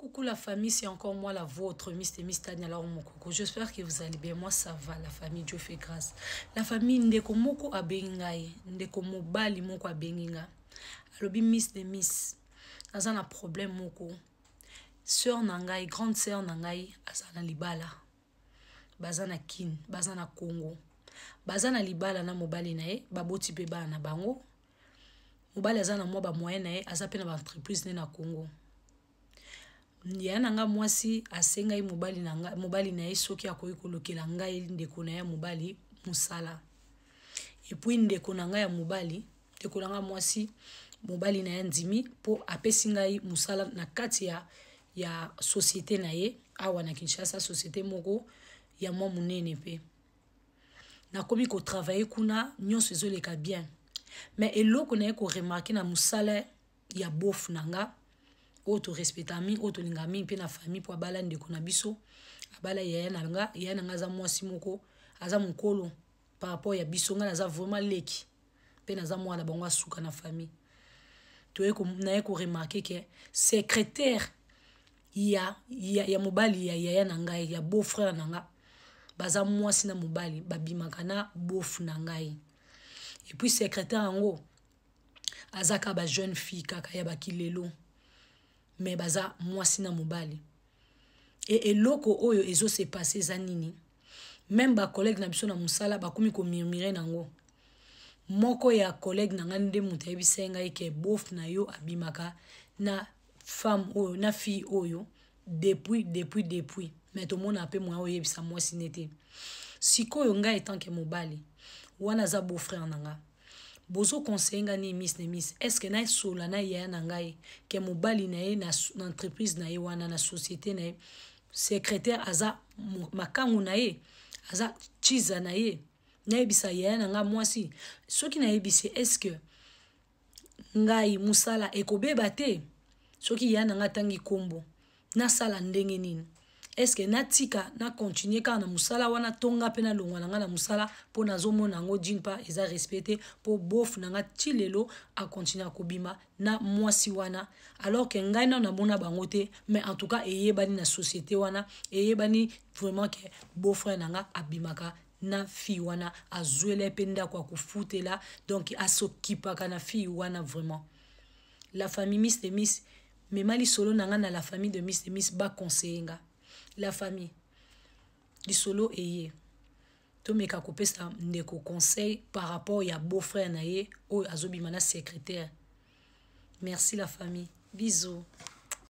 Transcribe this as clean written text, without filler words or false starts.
Coucou la famille, c'est encore moi la vôtre, Miss Miss Tania Mokoko. J'espère que vous allez bien. Moi ça va, la famille, Dieu fait grâce. La famille ndeko moko abengi ngai, ndeko mobali moko abengi nga. Alobi Miss de Miss. Aza na problème moko. Sœur na ngai, grande sœur na ngai, aza na libala. Baza na Kin, baza na Congo. Baza na libala na mobali na ye, baboti pe bana na bango. Mobali aza na mwa ba moyen na ye, aza pe na ba entreprise ne na Congo. Yaya na nga mwasi asengai mobali na nga, mobali na ye soki akoki kolokela ngai ndeko na ye mobali mosala. Et puis ndeko na ngai ya mobali, ndeko na nga mwasi, mobali na ye andimi po apesi ngai mosala na kati ya société na ye awa na Kinshasa, société moko ya mwa monene pe. Nakomi ko travailler kuna, nyonso ezoleka bien. Mais eloko na ye ko remarquer na mosala ya bof na nga, oyo to respecta mingi, oyo tolinga mingi pe na famille, po abala ndeko na biso, abala yaya na nga. Yaya na nga aza mwasi moko, aza mokolo par rapport ya biso, nga naza vraiment leki pe naza mwana bango asuka na famille. Toye ko, naye ko remarquer que secrétaire ya mobali ya yaya na ngai, ya beau frère na nga, baza mwasi na mobali, babimaka na bof na ngai. Et puis secrétaire yango azaka ba jeune fille kaka ya bakilelo, mais baza mwasi na mobali. Et eloko oyo ezo se passer eza nini? Même ba collègue na biso na mosala bakomi ko murmurer nango. Moko ya collègue na ngai nde moto ayebisa ngai ke bof na yo abimaka na femme oyo, na fille oyo depuis, depuis, depuis. Mais tomona pe moyen oyebisa mwasi nete. Sikoyo ngai en tant que mobali, wana aza beau frère na nga. Bozo conseiller nga ni miss ne miss, est-ce que na sola na yaya na ngai ke mobali na ye na entreprise na ye wana na société na ye, secrétaire aza makangu na ye, aza chiza na ye, nayebisa yaya na nga mwasi, soki nayebisi est-ce que ngai musala ekobeba te? Soki yaya na nga tangi kombo, nasala ndenge nini? Est-ce que natika na continuer kaka na musala wana, tonga pe na longwa na nga na musala po nazomona yango d'une part eza respecté po bof na nga ti lelo a continuer akobima na mwasi wana, alors que ngai na namona bango te, mais en tout cas eyebani na société wana, eyebani vraiment que beau frère na nga abimaka na fille wana, azwela pe ndako akofutela, donc asokipaka na fille wana vraiment. La famille Miss de Miss, mema lisolo na nga na la famille de Miss de Miss ba conseiller nga. La famille lisolo eye tomeka kopesa ndeko conseil par rapport ya beau frère na ye oyo azobima na secrétaire. Merci la famille, bisous.